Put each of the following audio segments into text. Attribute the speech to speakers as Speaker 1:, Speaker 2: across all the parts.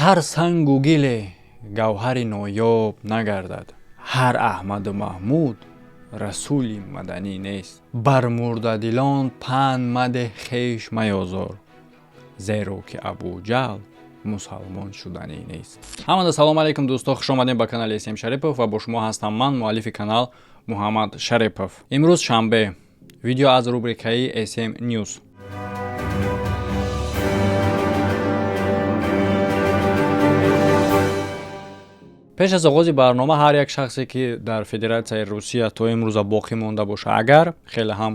Speaker 1: Ҳар сангу гиле гавҳари ноёб нагардад, ҳар Аҳмаду Маҳмуд расули маданӣ нест. Бар мурдадилон панд мадеҳ, хеш маёзор, зеро ки Абуҷаҳл мусалмон шуданӣ нест. Ҳамада салому алайкум, дӯсто, хуш омадем ба канали СМ Шарипов ва бо шумо ҳастам ман, муаллифи канал Муҳаммад Шарипов. Имрӯз шанбе, видео аз рубрикаи SM News. Пеш аз оғози барнома, ҳар як шахсе, ки дар Федератсияи Русия то имрӯза боқӣ монда боша, агар хеле ҳам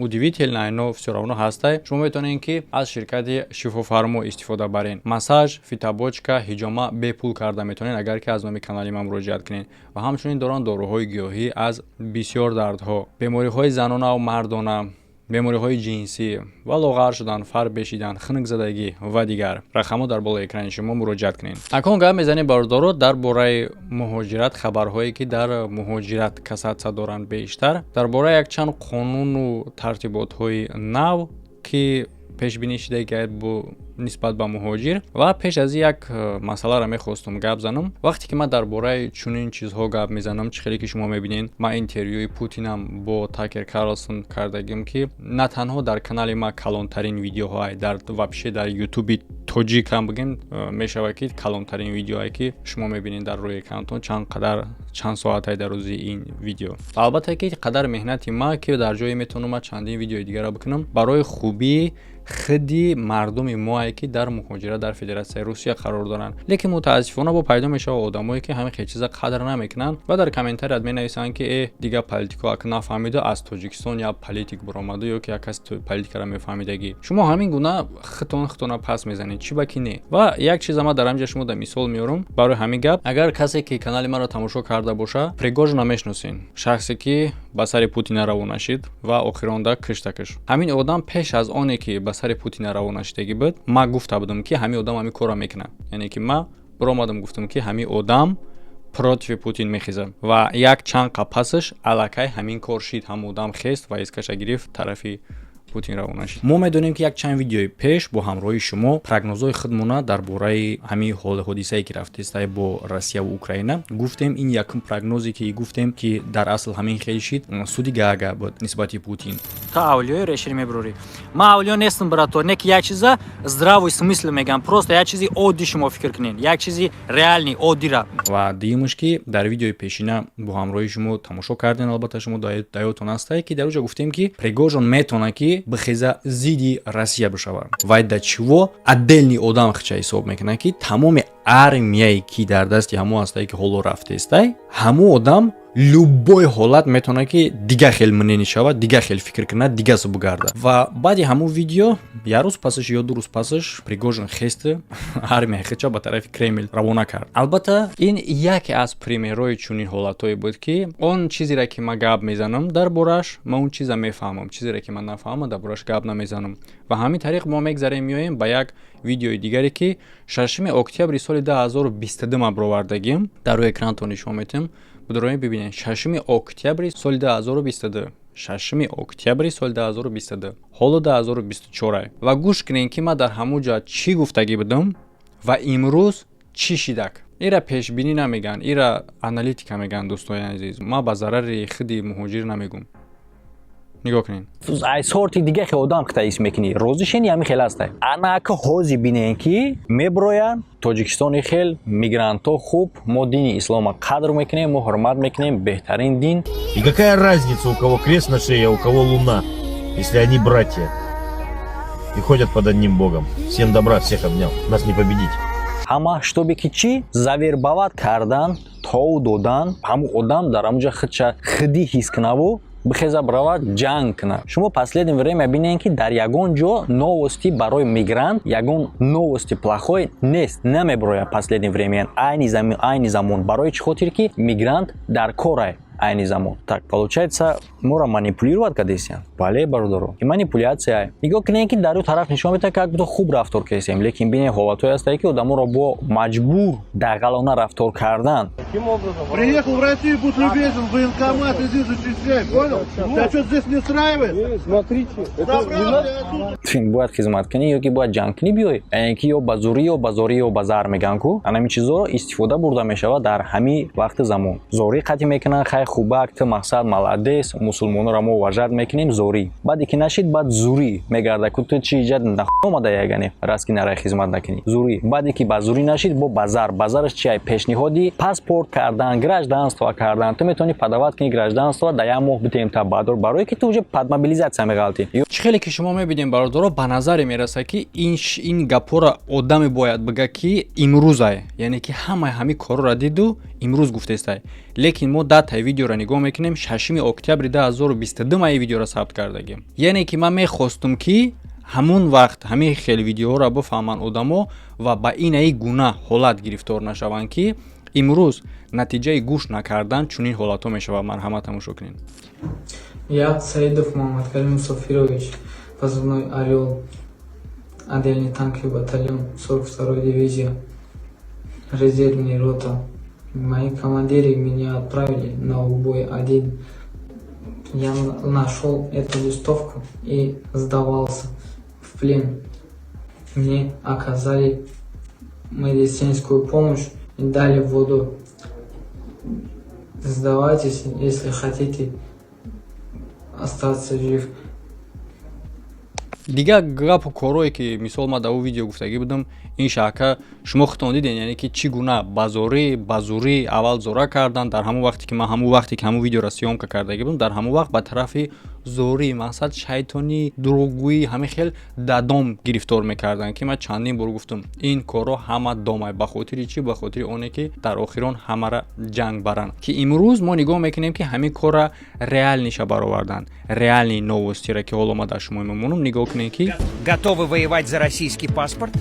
Speaker 1: удивительно, но всё равно ҳастай, шумо метавонед, ки аз ширкати Шифофармо истифода барен. Массаж, фитобочка, ҳиҷома бепул карда метавонед, агар ки аз номи канали ман муроҷиат кунед. Ва ҳамчунин доранд доруҳои гиёҳӣ аз бисёр дардҳо, бемориҳои занонаву мардона, бемориҳои ҷинсӣ ва лоғар шудан, фарбе шидан, хунукзадагӣ ва дигар. Рақамҳо дар болои экрани шумо, муроҷиат кунед. Акнун гап мезанем, бародаро, дар бораи муҳоҷират, хабарҳое, ки дар муҳоҷират касаться доранд бештар, дар бораи якчанд қонуну тартиботҳои нав, ки пешбинӣ шуда бо нисбат ба муҳоҷир. Ва пеш аз ин як масъаларо мехостум гап занам. Вақте ки ман дар бораи чунин чизҳо гап мезанам, чӣ хеле ки шумо мебинед, ман интервюи Путинам бо Такер Карлсон кардагим, ки на танҳо дар канали ма калонтарин видеоҳое, дар вообще дар Ютуби тоҷик ҳам бигем мешавад, ки калонтарин видеое, ки шумо мебинед дар рӯи экранатон, чанд қадар, чанд соатае дар рӯзи ин видео. Албатта, ки қадар меҳнати ма, ки дар ҷое метавонам ман чандин видеои дигарро бикунам, барои хубии худи мардуми моае, ки дар муҳоҷират дар Федератсияи Русия қарор доранд. Лекин мутаассифона бо пайдо мешавад одамое, ки ҳамин хел чиза қадр намекунанд ва дар комментарият менависанд, ки э, дига политико ак нафаҳмиду, аз Тоҷикистон як политик буромаду ё ки як каси политикаро мефаҳмидагӣ. Шумо ҳамин гуна хитон хитона пас мезанед, чӣ ба ки не. Ва як чиза ман дар ҳамҷа шумо да мисол меорам барои ҳамин гап. Агар касе, ки канали маро тамошо карда боша, Пригожина мешиносен, шахсе, ки ба сари Путина равона шид ва охиронда киштакаш. Ҳамин одам пеш аз оне ки ба сари Путина равона шидагӣ буд, ман гуфта будам, ки ҳамин одам ҳамин корро мекунад. Яъне ки ман биромадам, гуфтам, ки ҳамин одам против Путин мехезад ва як чанд қа пасаш аллакай ҳамин кор шид. Ҳам одам хест ва искаша гирифт, тарафи Путин равона шид. Мо медонем, ки як чанд видеои пеш бо ҳамроҳи шумо прогнозҳои худмона дар бораи ҳамин ҳодисае, ки рафтестай бо Россияву Украина, гуфтем. Ин якум прогнозе, ки гуфтем, ки дар асл ҳамин хел шид, суди Гаага буд нисбати Путин.
Speaker 2: Та авлиёи решир мебурорӣ. Ман авлиё нестам, брато, не ки як чиза здравый смысл мегам, просто як чизи оддӣ шумо фикр кунед, як чизи реальный, оддира.
Speaker 1: Ва дуюмаш, ки дар видеои пешина бо ҳамроҳи шумо тамошо кардем, албатта шумо даётон ҳастае, ки дар оҷа гуфтем, ки Пригожин метавонад, ки бихеза, зидди Россия бишавад. Вай да чиво отдельный одам хича ҳисоб мекунад, ки тамоми армияе, ки дар дасти ҳамо ҳастае, ки ҳоло рафтестай, ҳамо одам любой ҳолат метавонад, ки дигар хел мнение шавад, дигар хел фикр кунад, дигар су бугардад. Ва баъди ҳамон видео як рӯз пасаш ё 2 рӯз пасаш Пригожин хесте, армияи хича ба тарафи Кремл равона кард. Албатта, ин яке аз примерҳои чунин ҳолатҳое буд, ки он чизере, ки ман гап мезанам дар борааш, ман он чиза мефаҳмам, чизере, ки ман нафаҳмам, дар борааш гап намезанам. Ва ҳамин тариқ мо мегзарем, меоем ба як видеои дигаре, ки 6 октябри соли 2022 ман бировардагим, дар рӯи экранатон нишон метиҳам. Будроем, бибинед, 6 октябри соли 2022, 6 октябри соли 2022, ҳоло 2024. Ва гӯш кунед, ки ман дар ҳамон ҷо чӣ гуфтагӣ будам ва имрӯз чӣ шидак. Ира пешбинӣ намегӯянд, ира аналитика мегӯянд. Дӯстони азиз, ман ба зарари худи муҳоҷир намегӯм. Нигоҳ кунед.
Speaker 3: Ай сорти дига хе одам хита ис мекунӣ, розӣ шени, ҳами хел ҳастай. Анака ҳози бинен, ки меброянд Тоҷикистони хел мигрантҳо хуб, мо дини ислома қадр мекунем, мо ҳурмат мекунем, беҳтарин дин.
Speaker 4: И какая разница, у кого крест на шее, а у кого луна, если они братья и ходят под одним богом. Всем добра, всех обнял. Нас не победить.
Speaker 3: Ҳама чтобы ки чӣ завербовать кардан, тов додан, ҳамун одам дар ҳамунҷа худша хидӣ ҳис кунаву бихеза, биравад, ҷанг кунад. Шумо последнее время бинед, ки дар ягон ҷо новости барои мигрант, ягон новости плохой нест, намеброяд последнее время, айни замон. Барои чӣ хотир? Ки мигрант дар корай айни замон. Так получается, моро манипулировать кардесиян. Бале, бародаро, и манипуляция. Нигоҳ кунед, ки дар ӯ тараф нишон медиҳад, как будто хуб рафтор кардесием, лекин бинед, ҳолатҳое ҳастае, ки одаморо бо маҷбур дағалона рафтор кардан.
Speaker 5: Каким образом?
Speaker 6: Приехал в Россию, будь любезен, в военкомат, иди защищай, понял? Тебя что здесь не устраивает?
Speaker 5: Нет, смотрите, это не
Speaker 6: Забрал
Speaker 5: надо.
Speaker 6: я оттуда.
Speaker 3: Бояд хизмат кунӣ ё ки бояд ҷанг кунӣ, биёй, яъне ки ё ба зӯрӣ, ё ба зорӣ, ё ба зар мегӯянд ку. Анами чизо истифода бурда мешавад дар ҳамин вақти замон. Зорӣ қатъӣ мекунанд. Хай, хубак, ту мақсад молодец, мусулмонро мо уважать мекунем. Зорӣ баъде ки нашид, баъд зӯрӣ мегарда ку. Ту чи иҷад омада ягане раст ки нарай хизмат накунӣ, зӯрӣ. Баъде ки ба зӯрӣ нашид, бо ба зар. Ба зараш чи? Ай пешниҳоди паспорт кардан, гражданство кардан. Ту метавонӣ подавать кунӣ гражданство, дар як моҳ битем та баъдор, барое ки ту уже под мобилизация меғалтӣ.
Speaker 1: Чӣ хеле ки шумо мебинем, бародаро, ба назаре мерасад, ки ин гапҳоро одаме бояд бига, ки имрӯзай, яъне ки ҳамаи ҳамин корро диду имрӯз гуфтестай. Лекин мо датаи видеоро нигоҳ мекунем: 6 октябри 2022 ма ин видеоро сабт кардагим. Яъне ки ман мехостум, ки ҳамун вақт ҳамин хел видеоҳоро бифаҳманд одамо ва ба инаи гуна ҳолат гирифтор нашаванд, ки имрӯз натиҷаи гӯш накардан чунин ҳолатҳо мешавад. Марҳамат, тамошо кунед.
Speaker 7: Я, Саидов Мухаммадкарим Мусофирович, позывной «Орел», отдельный танковый батальон, 42-й дивизия, резервная рота. Мои командиры меня отправили на убой один. Я нашел эту листовку и сдавался в плен. Мне оказали медицинскую помощь и дали воду. Сдавайтесь, если хотите остаться жив.
Speaker 1: Дигар гапу корое ки, мисол, ман дар ӯ видео гуфтагӣ будам, ин шаҳка шумо худтон дидем, яъне ки чӣ гуна ба зӯрӣ аввал зора кардан. Дар ҳамон вақте ки ман ҳамон вақте ки ҳамон видеоро съёмка кардагӣ будам, дар ҳамон вақт ба тарафи зорӣ, мақсад, шайтонӣ, дурӯғгӯӣ, ҳамин хел дадом гирифтор мекарданд, ки ман чандин бор гуфтам, ин корро ҳама домай. Ба хотири чӣ? Ба хотири оне ки дар охирон ҳамара ҷанг баранд, ки имрӯз мо нигоҳ мекунем, ки ҳамин корра реальный ша бароварданд, реальный новости ра, ки ҳоло ма дар шумо мемонам, нигоҳ кунем, ки
Speaker 8: Готовы воевать за российский паспорт?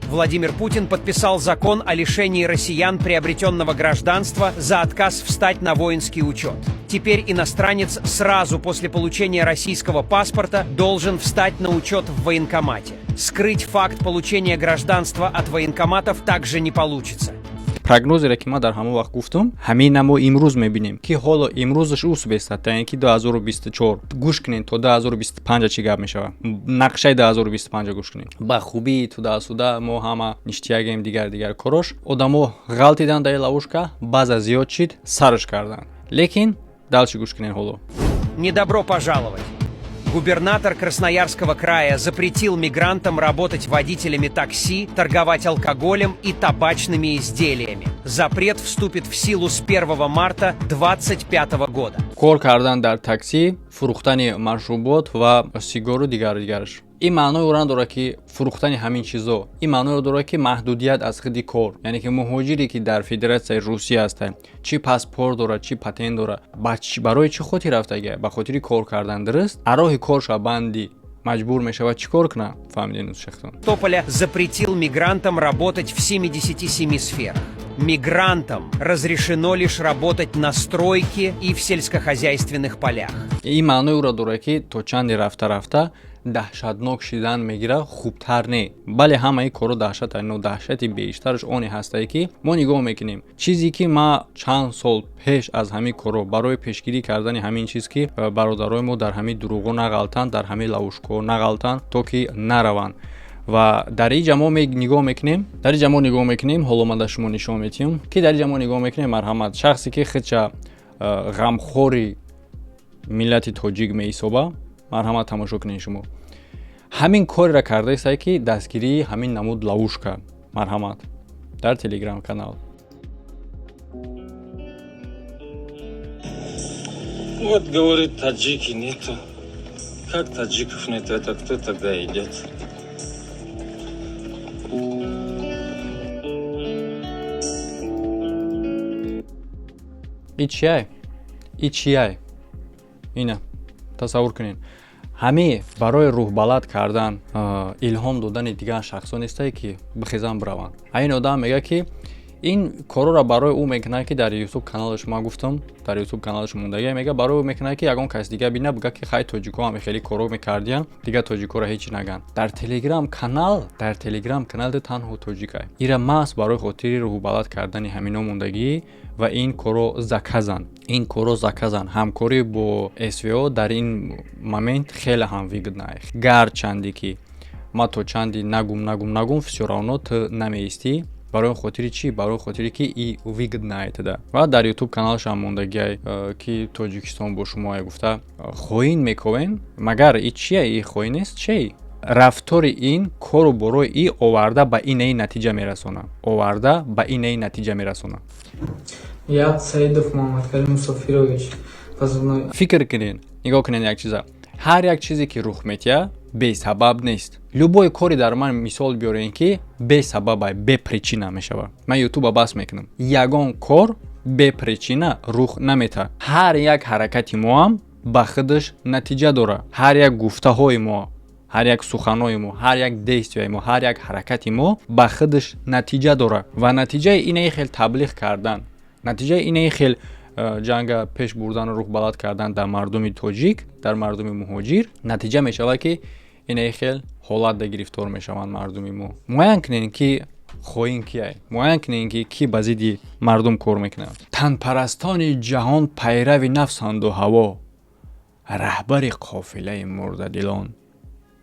Speaker 8: Владимир Путин подписал закон о лишении россиян приобретенного гражданства за отказ встать на воинский учет. Теперь иностранец сразу после получения российского паспорта должен встать на учет в военкомате. Скрыть факт получения гражданства от военкоматов также не получится.
Speaker 1: Прогнозере ки ман дар ҳамон вақт гуфтам, ҳамина мо имрӯз мебинем, ки ҳоло имрӯзаш усбеста, яъне ки 2024. Гӯш кунед, то 2025 чӣ гап мешавад, нақшаи 2025 гӯш кунед. Ба хубӣ туда-сюда мо ҳама ништиягем, дигар дигар корош. Одамо ғалтиданд дар ловушка, баъза зиёд шид, сарш карданд. Лекин дальше гӯш кунед ҳоло.
Speaker 8: Не добро пожаловать! Губернатор Красноярского края запретил мигрантам работать водителями такси, торговать алкоголем и табачными изделиями. Запрет вступит в силу с 1 марта 2025 года.
Speaker 1: Кор кардан дар таксӣ, фурӯхтани машрубот ва сигару дигар дигараш, ин маънои ӯро надорад, ки фурӯхтани ҳамин чизо, ин маъноеро дорад, ки маҳдудият аз худи кор, яъне ки муҳоҷире ки дар Федератсияи Русия ҳаста, чӣ паспорт дорад, чӣ патент дорад, барои чӣ хотир рафтага? Ба хотири кор кардан, дуруст? А роҳи корша банди, маҷбур мешавад чӣ кор кунад? Фаҳмидем, шахтон.
Speaker 8: Тополя запретил мигрантам работать в 77 сферах. Мигрантам разрешено лишь работать на стройке и в сельскохозяйственных полях.
Speaker 1: Ин маънои ӯро дорад, ки то чанде рафта рафта даҳшатнок шидан мегирад, хубтар не. Бале, ҳамаи корро даҳшат, но даҳшати бештараш оне ҳастае, ки мо нигоҳ мекунем. Чизе ки ма чанд сол пеш аз ҳамин корро барои пешгирӣ кардани ҳамин чиз, ки бародарои мо дар ҳамин дурӯғҳо нағалтанд, дар ҳамин ловушка ҳо нағалтанд, то ки нараванд. Ва дар ин ҷа мо нигоҳ мекунем, дар ин ҷа мо нигоҳ мекунем. Ҳоло ман дар шумо нишон медиҳам, ки дар ин ҷа мо нигоҳ мекунем. Марҳамат, шахсе ки худша ғамхори миллати тоҷик меҳисоба, марҳамат, тамошо кунед. Шумо ҳамин корро кардаистае, ки дастгирии ҳамин намуд ловушка. Марҳамат, дар Телеграм канал.
Speaker 9: Вот, говорит, таджики нету. Как таджиков нету, это кто тогда идет?
Speaker 1: И чияй, и чияй? Ина тасаввур кунед, ҳамин барои рӯҳбаланд кардан, илҳом додани дигар шахсо нестае, ки бихезан бираванд. Ин одам мегӯяд, ки Ин корро барои ӯ мекунад, ки дар Ютуб каналаш, ман гуфтам, дар Ютуб каналаш мондагия, мега, барои ӯ мекунад, ки ягон кас дига бина, бига, ки хай, тоҷико ҳам хеле коро мекардиян, дига тоҷикоро ҳеҷ наган. Дар Телеграм канал танҳо тоҷикай. Ира маҳз барои хотири рӯҳубаланд кардани ҳамино мондагӣ ва ин коро заказан, ин коро заказан. Ҳамкорӣ бо СВО дар ин момент хеле ҳам выгодна. Гарчанде ки ма то чанди нагум, нагум, нагум, всё равно ту намеистӣ. Барои хотири чӣ? Барои хотире ки и выгодна туда. Ва дар Ютуб каналашам мондагиай, ки Тоҷикистон бо шумоае гуфта хоин мековен. Магар и чия? И хоин нест? Чей рафтори ин кору борои и оварда ба инаи натиҷа мерасона, оварда ба инаи натиҷа мерасона.
Speaker 7: Я, Саидов Муҳаммадкарим Мусофирович, позывной
Speaker 1: Фикр кунед, нигоҳ кунед як чиза: ҳар як чизе ки рух метиҳад, бесабаб нест. Любой кори дар ман мисол биёрем, ки бесабабай, бепричина мешавад, ман Ютуба бас мекунам. Ягон кор бепричина рух наметаҳад. Ҳар як ҳаракати моам ба худаш натиҷа дорад. Ҳар як гуфтаҳои мо, ҳар як суханои мо, ҳар як действияи мо, ҳар як ҳаракати мо ба худаш натиҷа дорад. Ва натиҷаи инаи хел таблиғ кардан, натиҷаи инаи хел ҷанга пеш бурдану рӯҳбаланд кардан дар мардуми тоҷик, дар мардуми муҳоҷир натиҷа мешавад, ки инаи хел ҳолатда гирифтор мешаванд мардуми мо. Муайян кунед, ки хоин кияй, муайян кунед, ки кӣ ба зидди мардум кор мекунад. Танпарастони ҷаҳон пайрави нафсанду ҳаво, раҳбари қофилаи мурдадилон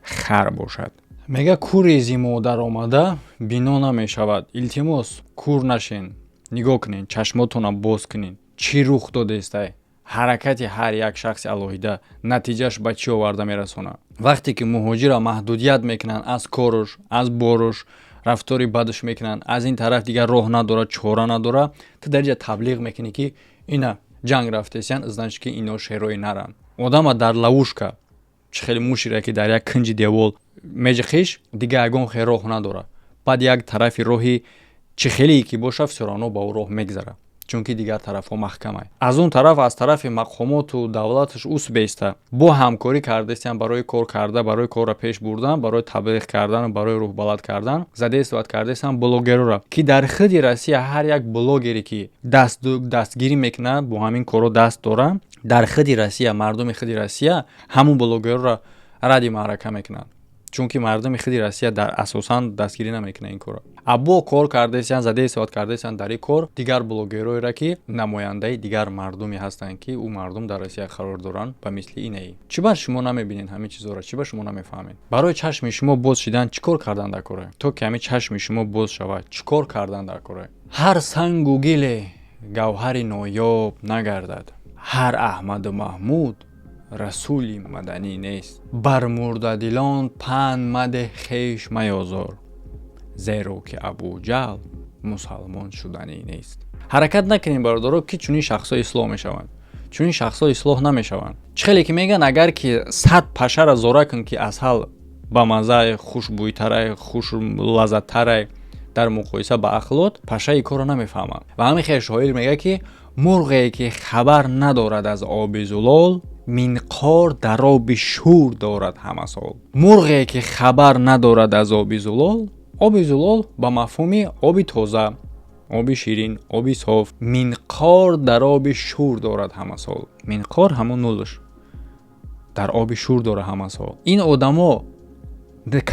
Speaker 1: хар бошад. Мега, кури зи модар омада бино намешавад. Илтимос, кур нашен, нигоҳ кунед, чашмотонро боз кунед, чӣ рух додестай. Ҳаракати ҳар як шахси алоҳида натиҷааш ба чӣ оварда мерасонад. Вақте ки муҳоҷира маҳдудият мекунанд аз коруш, аз боруш, рафтори бадаш мекунанд, аз ин тараф дигар роҳ надорад, чора надорад. Ту дар ҷа таблиғ мекунӣ, ки ина ҷанг рафтесиян, значит, ки ино шерои наранд. Одама дар ловушка, чӣ хеле мушире, ки дар як кунҷи девол меҷиқиш, дигар ягон хел роҳ надорад. Баъд як тарафи роҳи чӣ хелие ки боша, всё равно ба ӯ роҳ мегзарад, чунки дигар тарафҳо маҳкамай. Аз он тараф, аз тарафи мақомоту давлаташ ус беста бо ҳамкорӣ кардастиян барои кор карда, барои корро пеш бурдан, барои таблиғ кардану барои рӯҳбаланд кардан задействовать кардастиян блогерора, ки дар худи Россия ҳар як блогере, ки дастгирӣ мекунад, бо ҳамин корро даст доранд. Дар худи Россия мардуми худи Россия ҳамун блогерора ради маърака мекунанд, чунки мардуми худи Россия дар асосан дастгирӣ намекунад ин корро. Або кор кардасиян, задействовать кардасиян дар ин кор дигар блогерҳоеро, ки намояндаи дигар мардуме ҳастанд, ки ӯ мардум дар Россия қарор доранд. Ба мисли инаи чӣ бар шумо намебинед ҳамин чизҳоро? Чӣ ба шумо намефаҳмед? Барои чашми шумо боз шидан чӣ кор кардан дар кора? То ки ҳамин чашми шумо боз шавад, чӣ кор кардан дар кора? Ҳар сангу гиле гавҳари ноёб нагардад, ҳар Аҳмаду Маҳмуд расули маданӣ нест. Бар мурдадилон панд мадеҳ, хеш маёзор, зеро ки Абуҷаҳл мусалмон шуданӣ нест. Ҳаракат накунем, бародаро, ки чунин шахсҳо ислоҳ мешаванд. Чунин шахсҳо ислоҳ намешаванд. Чӣ хеле ки мегӯянд, агар ки 100 пашара зора кун, ки асал ба маззаи хушбӯйтарай, хушлаззаттарай дар муқоиса ба ахлот, пашаи корро намефаҳмад. Ва ҳамин хел шоир мегӯяд, ки мурғе ки хабар надорад аз оби зулол, минқор дар оби шӯр дорад ҳамасол. Мурғе ки хабар надорад аз оби зулол, оби зулол ба мафҳуми оби тоза, оби ширин, оби соф, минқор дар оби шӯр дорад ҳамасол. Минқор ҳамон нулш дар оби шӯр дорад ҳамасол. Ин одамо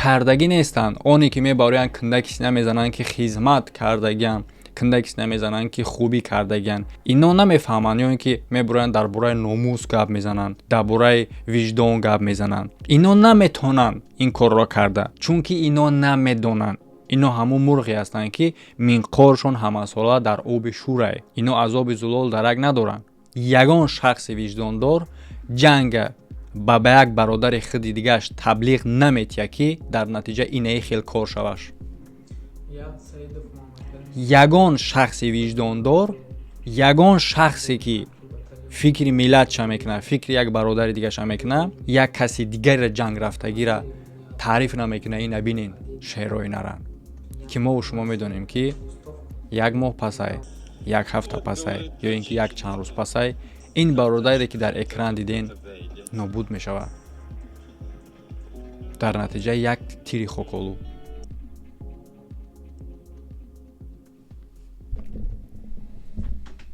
Speaker 1: кардагӣ нестанд. Оне ки мебароянд, кундаки сина мезананд, ки хизмат кардагианд, кундаки сина мезананд, ки хубӣ кардагианд, ино намефаҳманд. Ё ин ки мебароянд, дар бораи номус гап мезананд, дар бораи виҷдон гап мезананд. Ино наметонанд ин корро карда, чунки ино намедонанд. Ино ҳамун мурғе ҳастанд, ки минқоршон ҳамасола дар оби шӯрай. Ино аз оби зулол дарак надоранд. Ягон шахси виҷдондор ҷанга ба як бародари худи дигааш таблиғ наметиҳад, ки дар натиҷа инаи хел кор шаваш. Ягон шахси виҷдондор, ягон шахсе, ки фикри миллатша мекунад, фикри як бародари дигаша мекунад, як каси дигареро ҷанг рафтагира таъриф намекунад. Ина бинен, шерои наранд, ки мову шумо медонем, ки як моҳ пасай, як ҳафта пасай ё ин ки як чанд рӯз пасай ин бародаре, ки дар экран диден, нобуд мешавад дар натиҷаи як тири хоколу.